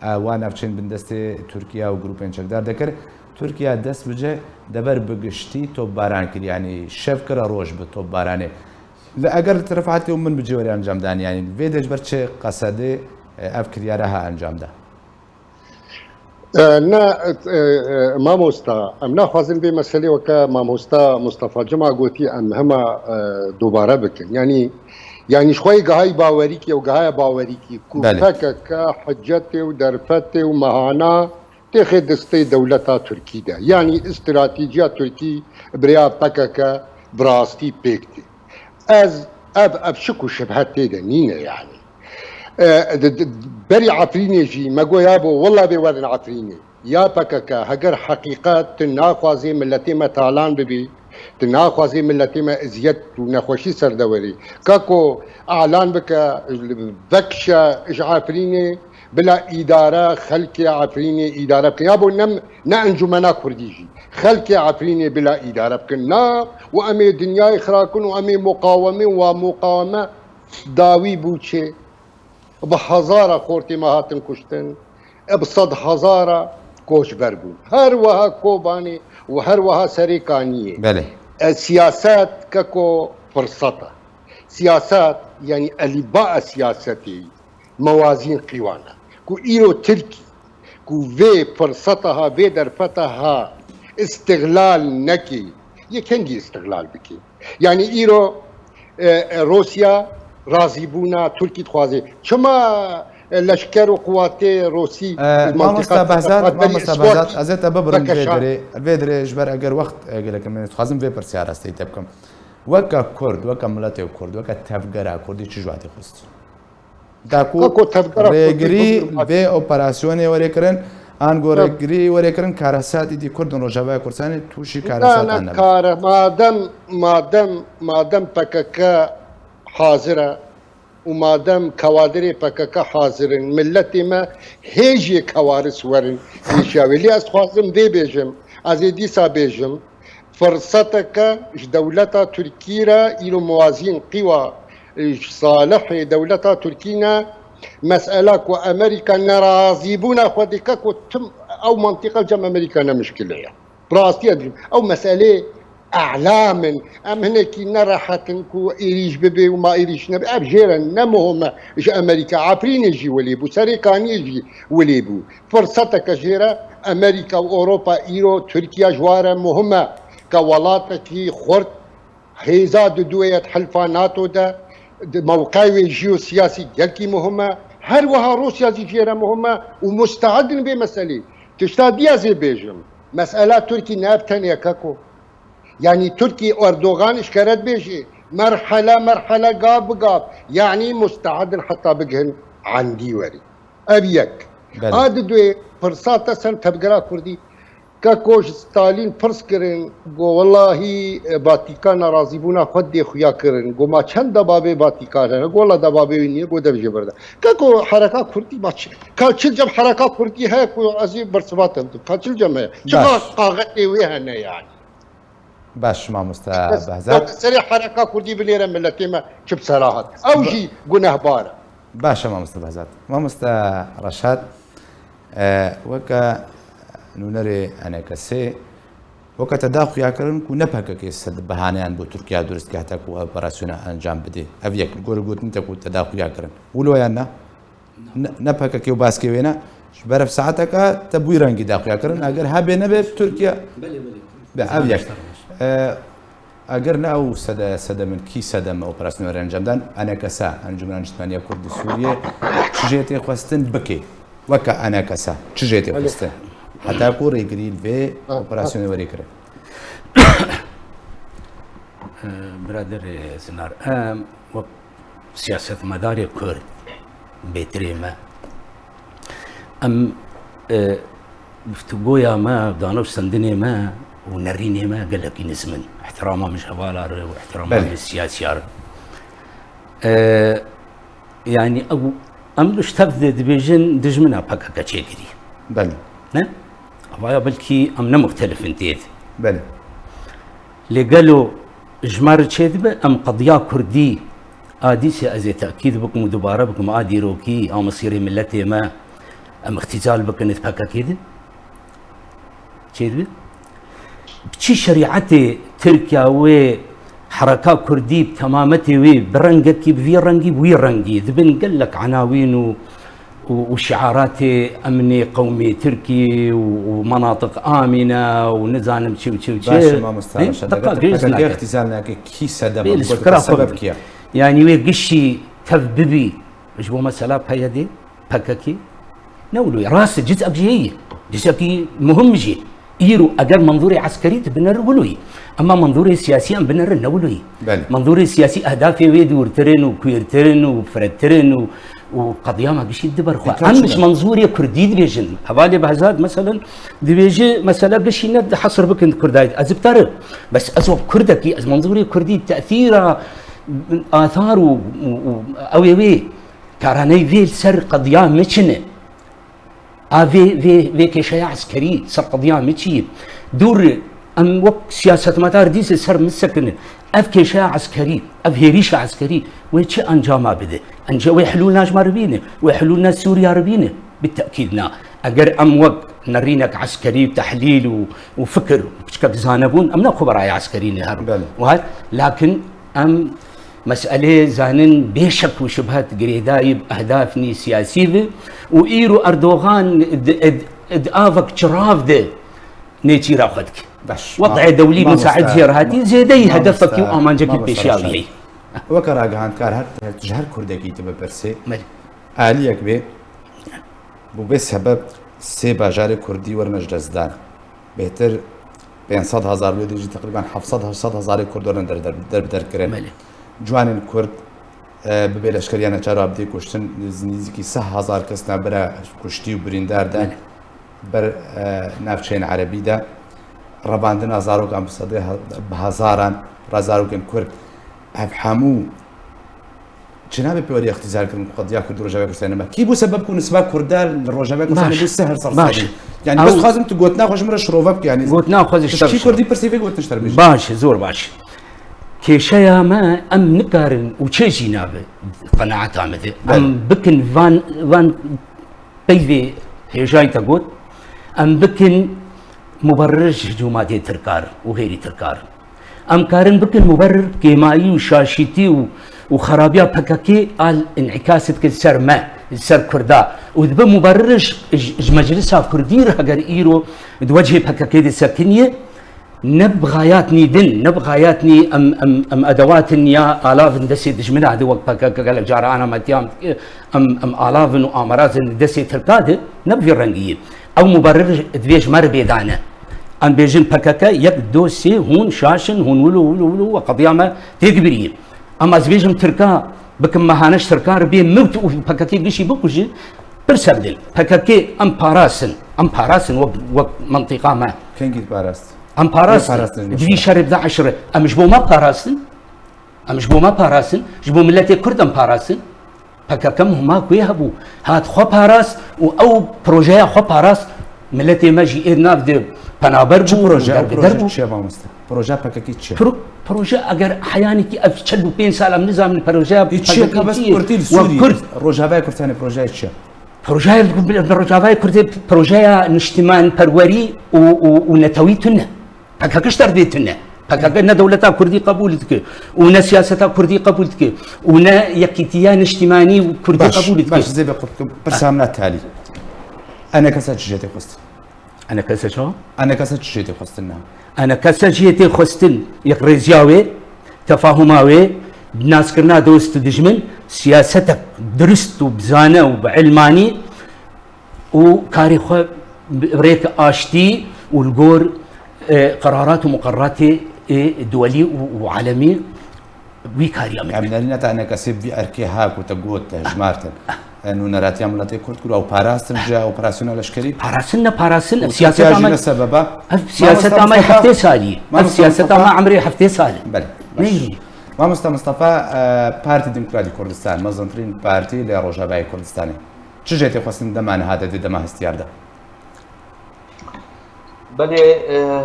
a wan navçeyên bindestê Tirkiye û grûpên çekdar dekir. Tirkiye dest bicê dever bi giştî topbaran kir, yanî şev kira roj bi topbaranê. Li eger li terefhatê û min bicê were encam dan, yanî vê de ji ber çi Qesedê, e, ev kiryara ha encam da? E, ne, e, e, mamosta, em naxwazin vê meselê weke mamosta Mustafa Cuma gotî, em hema, e, dubare bikin. Yanî, yanî ji xwe yê gihayî bawerîkê û gihaya bawerîkî ku Belê. P K K hicetê û derfetê û mehana têxê destê dewleta Tirkî de. Yanî, stratejiya Tirkî bi rêya P K K bi rastî pêk tê. Ez ev, ev şik û şibhet tê de nîne yanî. E, di, di, berî Efrînê jî me got yabo, wela bê werin Efrînê. Ya P K K, heger heqîqet tu naxwazê miletê me talan bibî, tu naxwazê miletê me eziyet û nexweşî ser de werî. Ka ku alan bike, vekişe ji Efrînê, bila îdare, xelkê Efrînê îdare bikin. Yabo ne, ne encûmena Kurdî jî. Xelkê Efrînê bila îdare bikin. Na, û em ê dinyayê xirakin û em ê muqawemê û wa muqaweme dawî bû çê. Bi hezara xortê me hatin kuştin. Bi sed hezara koçber bûn. Her wiha Kobanê û her wiha Serê Kaniyê. Belê. E, siyaset keko firseta. Siyaset, yanî elîba siyasetê. Mewazîn qîwan e. Ku îro Tirkî, ku vê firseta ha, vê derfeta ha îstixlal nekê, yê kengî îstixlal bikê? Yanî îro, e, e, Rûsya razîbûna Tirkî dixwaze. Çima, e, leşker û quwatê Rûsî E, li Mamosta mantîqa Behzat, Mamosta Behzat, ez ê te bibirim vê dirê, vê dirê ji ber eger wext, e, gelek min dixwazim vê pirsiyara steyî te bikim. Weke Kurd, weke miletê Kurd, weke tevgera Kurdî çi ji we tê xwest? Da ku Weke tevgera Kurdî rêgirî bigirim, vê operasyonê were kirin, ango Tabii. rêgirî were kirin, karesat îdî Kurd in Rojavaya Kurdistanê tûşî Ne, karesatan ne, nebe. kare-, madem, madem, madem P K K hazir e û madem kewadirê P K K hazir in, miletê me hê jî kewaris werin êşiya wê. Lê ez dixwazim vê bêjim, ez ê dîsa bêjim, firseteke ji dewleta Tirkî re îro muwazîn qîwa, e, ji salihê dewleta Tirkî ne, mesela ku Amerîka nerazîbûna xwe dike ku tim ew mantîqa cem Amerîka ne mişkile ye. Bi rastî ez dibêjim, ew meselê elam in. Em hinekî nerehet in ku êrîş bibe û ma êrîş nebe. Ev jê re ne muhim e ji Amerîka. Efrînê jî welê bû, Serê Kaniyê jî welê bû. Firseteke jê re Amerîka û Ewropa îro Tirkiye ji wa re muhim e. Ke welatekî xurt hêza didûye di hilfa nato de, di mewqey wê jiyosiyasî gelkî muhim e. Her wiha Rûsya jî jê re muhim e û musteed in vê meselê. Tişta dî ez ê bêjim. Mesela Tirkî ne ev tenê keko. Yanî Tirkî Erdogan eşkere dibêje, merhele merhele, gav bi gav. Yanî musteed in heta bigihin endî werî. Ev yek. Belê. A di duê firsata ser tevgera Kurdî. Keko ji Stalîn pirs kirin, got, "Welahî, e, Vatîkana razîbûna xwe dê xuya kirin." Got, "Ma çend debabê Vatîkan hene?" Got, "Wela debabê wî niye." Got, "Dev jê berde." Keko hereka Kurdî ma çi? Ka çil cem hereka Kurdî heye ku ez ê bersiva te bidim? Ka çil cem heye? Çima Baş. qaxetê wê hene yani? Baş, mamoste Behzat. Serê hereka Kurdî binêre miletê me çi bi sera hat. Ew Ba- jî gunehbar e. Baş e, mamoste Behzat. Mamoste Reşat, e, weke nûnerê ENKSê, weke te da xuya kirin ku ne P K K ser di behaneyan bo Tirkiye durust kehte ku operasyona encam bidê. Ev yek, li gorî gotin te ku te da xuya kirin. Wilo yan na? Ne, ne P K K û baskê wê ne. Ji ber ev saeteke te bûyî rengî daxuya kirin. Eger hebê nebe Tirkiye. Belê, belê. Be, ev yek. E, Eger ne ew sede, sede min, kî sede me operasyonê were encam dan, enekesa, Encûmena Niştimaniya Kurd li Sûriyê, çi jê tê xwestin bike. Weke enekesa, çi jê tê xwestin. Heta ku rêgirî li vê operasyonê were kirin. Birader Zinar, em wek siyasetmedarê Kurd, bêtirê me, em, e, guftûgoya me, dano û stendinê me û nerînê me gelekî nizm in. Îhtirama min ji hevala re û îhtirama min ji siyasiya re. E, yanî ew, em ji tev de dibêjin dijmina P K K çêkirî. Belê. Ne? Avaya belkî em ne muxtelif in tê de. Belê. Lê gelo ji me re çêdibe, em qediya kurdî a dîsê ez ê tekîd bikim û dubare bikim, a dîrokî, a misîrê miletê me, em îxtîcal bikin di P K K de? Çêdibe? Bi çi şerîetê Tirkiya wê hereka kurdî bi temametê wê, bi rengekî, bi vî rengî, bi wî rengî, dibin gelek enawîn û û, û şiaratê emnê qewmê Tirkî û, û menatiq amîne û nizanim çi û çi û çi. Baş e, mamosta, Hîn, baş e. Deqa Degate gêz P K K nake. Îxtîzal nake. Kî sedem Bê, li bû, sifira xwe sebeb bû. Kiya? Yanî wê gişî tev bibî ji bo mesela P Y D, P K K? Ne wilo ye. Rast e, cizek jê ye. Cizekî muhim jî. Îro eger menzûrê eskerî tu binere wilo ye. Ema menzûrê siyasî em binere ne wilo ye. Belê. Menzûrê siyasî ehdafê wê dûrtir in û kuêrtir in û firettir in û, û qediya me gişî dibe ber xwe. Peki, Em çima? Ji menzûrê kurdî dibêjin. Hevalê Behzad meselen dibêje mesela gişî ne hesir bikin di kurdayî. Ez bi te re. Bes ez wek kurdekî, ez menzûrê kurdî tesîra, athar û, û, û ew ê wê karaney vê li ser qediya me çi ne. A vê, vê, vê kêşeya eskerî ser qediya me çi ye? Dûr, em wek siyasetmedar dîse ser min sekinin. Ev kêşeya eskerî, ev hêrîşa eskerî wê çi encama bide? Enca wê hilûl na ji me re bîne, wê hilûl na Sûriya re bîne? Bi tekîd na. Eger em wek nerînek eskerî, tehlîl û, û fikir, piçkek zanebûn, em ne xwe beraya eskerî ne herin. Belê. Û her, lakin em meselê zanin bê şek û şibhet girêdayî bi ehdafnî siyasî bi û îro Erdogan di, di, di avek çirav de nêçîra xwe dike. Baş. Wed'ê Ma-, dewlî mamosta, misaid jê re hatî, ma-, zêdeyî mamosta, hedefekî û amancekî mamosta pêşiya wî Reşat. Heye. Weke ragihandkar her, her, ji her kurdekî tu bipirsê, Belê. aliyek bê, bû bê sebeb sê bajarê kurdî werine ji dest dan. Bêhtir pênc sed hezar, wê dî jî teqrîben heft sed heşt sed hezarê kurd werin der, der, derbeder kirin. Belê. Ciwanên kurd, e, bi bê leşkeriya neçara bidê kuştin, nêzîkî sê hezar kes navbera kuştî û birîndar de Belê. ber, e, navçeyên erebî de. Revandina zarokan bi sedê he-, bi hezaran, ra zarokên kurd. Ev hemû Çi nabe pêweriya îxtîzarkirin ku qediya Kurdî Rojavayê Kurdistanê me? Kî bû sebeb ku nisba Kurda li Rojavayê Kurdistanê Baş. bû sih ser Baş. sedî? Yani Ew bes dixwazim tu gotina xwe ji min re şirove bike, yani Gotina xwe ji tu ji şer kî şirove. Kurdî pirsî vê gotin ji te re bêjî? Baş e, zor baş. Kêşeya me em nikarin û çê jî nabe qenaeta me de. Belê. Em bikin van, van peyvê hêjayî te got, em bikin muberrir ji hicûmatê tirkar û xêrî tirkar. Em karin bikin muberir kêmayî û şaşîtî û, û xerabiya P K K al înîkas dike ser me, ser Kurda. Û dibe muberir ji, ji, ji meclisa Kurdî re heger îro di wecihê P K K de sekiniye, ne bi xayatnî din, ne bi xayatnî em, em, em edewatin ya alavin destê dijmina de wek P K K gelek cara ana me tiyam dike, em, em alavin û amarazin di destê Tirka de, ne bi vî rengî ye. Ew muberir divê ji me re bê dane. Em bêjin P K K yek, do, sê, hûn şaş in, hûn wilo, wilo, wilo, we qediya me têk birî. Em ez bêjim Tirka, bikim mehane ji Tirka re bê miwt û P K K gişî bikuje, pir sebdin. P K K em parastin, em parastin wek, wek mentiqa me. Kengî parast? Em parastin. Parastin Di vî şerê bi DAIŞ re. Em ji bo me parastin. Em ji bo me parastin. Ji bo miletê Kurd em parastin. P K K muhima ku hebû, hat xwe parast û ew projeya xwe parast, miletê me jî ê nav de penaber Çi bû û proje? Ew derbider proje bû. Çi ye mamoste? Proje P K K çi ye? Pro-, proje eger heyanekî ev çel û pênc sal em nizanin projeya Ê çi ye? P K K Ka bes çi ye? Kurtî li Wan Sûriyê. Kurd. Rojavayê Kurdistanê projeya çi ye? Projeya Rojavayê Kurdê projeya niştimanperwerî û, û, û netewî tune. P K K ji derdê tune. P K K ne dewleta Kurdî qebûl dike û ne siyaseta Kurdî qebûl dike û ne yekîtiya niştimanî Kurdî Baş, qebûl dike. baş, zê be qut-, pirsa min a talî. Enekesa çi jê tê xwest? Enekese çawa? Enekese çi jê tê xwestin niha? Enekese jê tê xwestin yekrêziya wê, tefahuma wê, naskirina dost û dijmin, siyasetek dirust û bi zane û bi ilmanî û karê xwe bi rêk aştî û li gor, e, qerarat û muqerratê, e, duwelî û, û alemî wî kariya me. Em nerîne te enekesê vî erkê ha ku te got, te hejmartin. E, nûneratiya miletê Kurd kir, ew parastin ji operasyona leşkerî? Parastin ne parastin, ev Û siyaseta Tirkiye jî me, ne sebeba? Ev siyaseta Mamosta me Mustafa, heftê salî. Ev Mamosta siyaseta me Mustafa. Emrê heftê salî. Belê. Baş. Neyê? Mamosta Mustafa, e, Partî Demokratîk Kurdistan, mezintirîn partî li Rojavayê Kurdistanê. Çi jê tê xwestin dema niha de, di dema hestiyar de? Belê, e,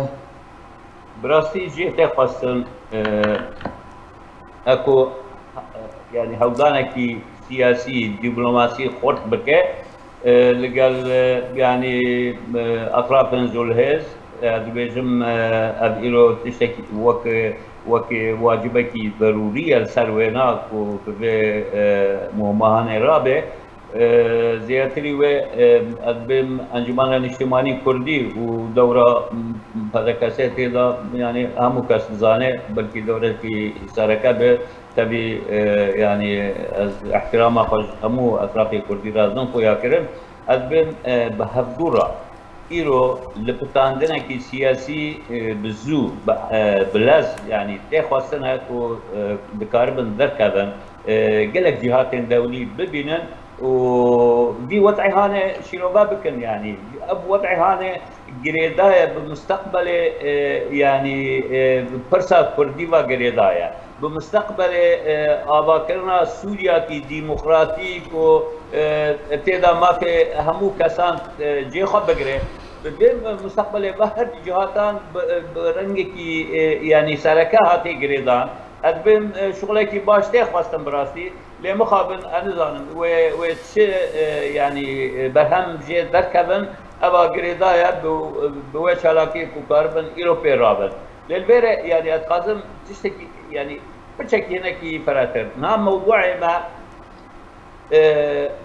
bi rastî jê tê xwestin, e, eko, e, yanî hewldanekî siyasî, dîplomasî xurt bike, e, li gel, e, yanî, e, etrafên zûlhêz, e, ez dibêjim, e, ev îro tiştekî wek, wek wacibekî zerûrî ye li ser wêna ku bi vê, e, muhmahanê rabe. E, zêdetirî wê, e, ez bêm Encûmena Niştimanî Kurdî û dewra, m, P D K S tê de, yanî hemû kes dizane, belkî dewrekî sereke be, tevî, e, yanî ez îhtirama xwe ji hemû etrafê Kurdî re ez din xuya kirin. Ez bêm, e, bi hevdû re îro lipitandinekî siyasî, e, bi zû, bi, e, bi lez, yanî tê xwestin e ku, e, dikaribin derkevin, e, gelek cîhatên dewlî bibînin û vî wed'ê hane şîrove bikin, yanî ev wed'ê hane girêdaye bi mustaqbelê, e, yanî, e, bi pirsa Kurdî ve girêdaye. Bi mustaqbelê, e, avakirina Sûriyakî demokratîk û, e, tê de mafê hemû kesan, e, cê xwe bigire. Bi vê mustaqbelê ve her cihatan bi, bi rengekî, e, yanî sereke hatê girêdan. Ez bêm, e, şixulekî baş tê xwestin bi rastî. Lê mixabin, ez nizanim, wê, wê çi, e, yanî, e, berhem jê derkevin, eva girêdaye bi, bi wê çalakiyê ku karibin îro pê rabin. Lê li vê re, yanî, ez dixwazim tiştekî, yanî, piçekî hinekî firehtir. Niha mewduê me, e,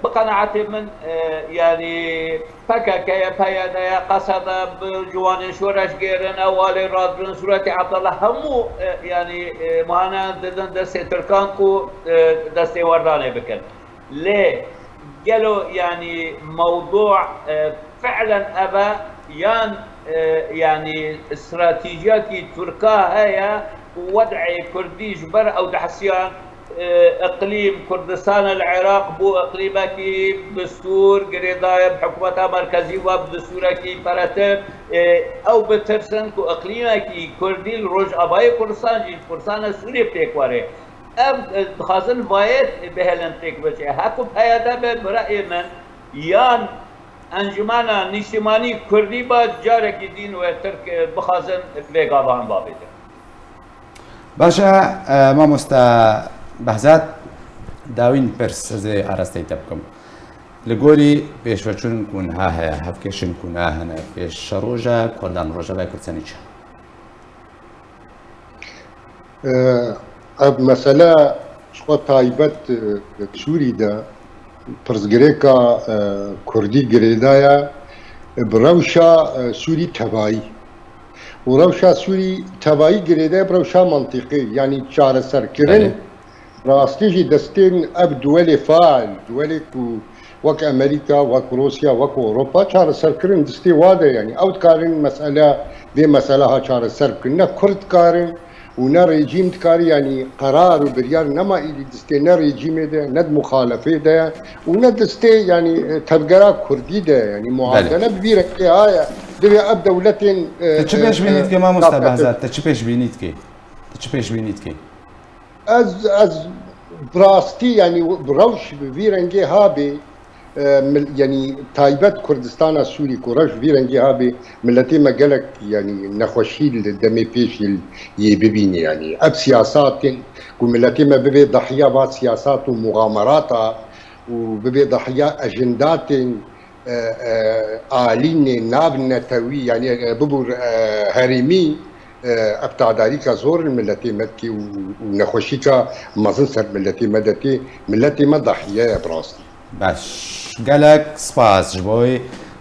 bi qenaetê min, e, yanî, P K K ye, P Y D ye, qesede bi ciwanên şoreşgêr in, ew alê radibin, sûretê Ebdullah, hemû, e, yanî, e, muhana didin destê Tirkan ku, e, destêwerdanê bikin. Lê gelo, yanî, mewdu, e, fi'len ev e, yan, e, yanî, stratejiyakî Tirka heye ku wed'ê Kurdî ji ber ew dehsiyan, e, iqlîm Kurdistan li Iraq bû iqlîmekî bi stûr girêdaye, bi hikûmeta merkezî ve bi destûrekî peretir, e, ew bitirsin ku iqlîmekî Kurdî li Rojavayê Kurdistan jî, ji Kurdistana Sûriyê pêk were. Ev, e, dixwazin vayê bihêlin têk biçe. Heku P Y D be, bi reyê min, yan Encûmena Nîştimanî Kurdî be, carekî din wê Tirk, e, bixwazin vê gavan bavêtin. Baş e, e, mamoste Behzat, dawîn pirs ez ê arasteyî te bikim. Li gorî pêşveçûn ku niha heye, hevkêşin ku niha hene, pêşeroja Kurdan Rojavayê Kurdistanê çi? E, ev mesele ji xwe taybet, e, Sûrî de pirsgirêka, e, Kurdî girêdaye, e, bi rewşa, e, Sûrî tevayî. Û rewşa Sûrî tevayî girêdaye bi rewşa mantîqî, yanî çareserkirin. Belê. Rastî jî destên ev duwelê faal, duwelê ku wek Amerîka, wek Rûsya, wek Ewropa çareserkirin destê wa de, yanî ew dikarin mesele, vê mesele ha çareser bikin. Ne Kurd dikarin û ne rejîm dikare, yanî qerar û biryar nema êdî destê ne rejîmê de, ne di muxalefê de ye û ne destê, yanî, e, tevgera Kurdî de ye, yanî Belê. muadene bi vî rengê ha ye. Divê ev dewletên, e, Te çi e, pêşbînî e, dike mamoste dagirker Behzat? Te çi pêşbînî dike? Te çi pêşbînî dike? Ez, ez bi rastî, yanî, rewş bi vî rengê habê, e, mil-, yanî, taybet Kurdistana Sûrî ku rewş bi vî rengê habê, miletê me gelek, yanî, nexweşî li demê pêşî yê bibîne, yanî. Ev siyasatên ku miletê me bibê dahiya va siyasat û muxamerata û bibê dahiya ejendatên e, e, alînê navnetewî, yanî, e, bibû, e, herêmî, e, ev tadarîka zor in miletê me dikê û, û nexweşîka mezin ser miletê me de tê. Miletê me dahiye ye bi rastî. Baş. Gelek spas ji bo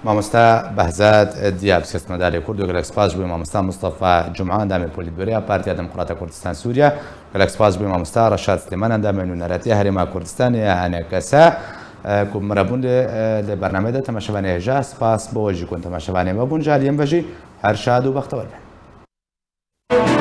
Mamosta Behzad Diyab, siyasetmedarê Kurd, û gelek spas ji bo mamosta Mustafa Cuma, endamê Polîtbüroya Partiya Demokrata Kurdistan Sûriye, gelek spas ji bo mamosta Reşad Silêman, endamê Nûneretiya Herêma Kurdistanê ya H N K S, e, ku bi me re bûn lê, e, li bernameyê de temaşevanê hêja. Spas bo we jî ku temaşevanê me bûn. Ji aliyê me ve jî her şad û bextewer bin.